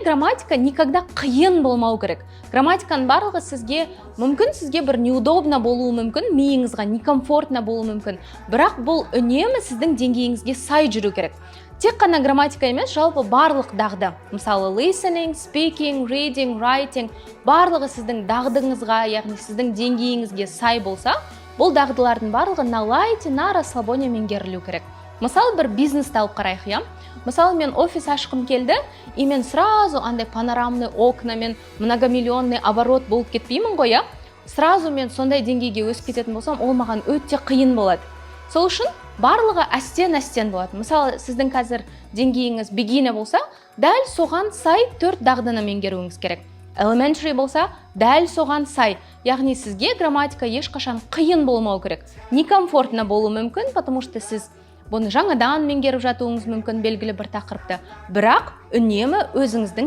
Грамматика никогда қиын болмау керек. Грамматиканың барлығы сізге, мүмкін, сізге бір неудобно болуы мүмкін, миыңызға некомфортно болуы мүмкін, бірақ бұл үнемі сіздің деңгейіңізге сай жүру керек. Тек қана грамматика емес, жалпы барлық дағды, мысалы, listening, speaking, reading, writing, барлығы сіздің дағдыңызға, яғни сіздің деңгейіңізге сай болса, бұл дағдылардың барлығы на лайте, на расслабоне меңгерілу керек. Мысалы, бір бизнесті алып қарайық, иә. Мысалы, мен офис ашқым келді, и мен сразу андай панорамный окнамен многомиллионный оборот болып кетпеймін ғой, иә. Сразу мен сондай деңгейге өсіп кететін болсам, ол маған өте қиын болады. Сол үшін барлығы әстен әстен болады. Мысалы, сіздің қазір деңгейіңіз beginner болса, дәл соған сай төрт дағдыны меңгеруіңіз керек. Elementary болса, дәл соған сай. Яғни сізге грамматика ешқашан қиын болмау керек. Некомфортно болуы мүмкін, потому что сіз бұны жаңадан меңгеріп жатуыңыз мүмкін, белгілі бір тақырыпты, бірақ үнемі өзіңіздің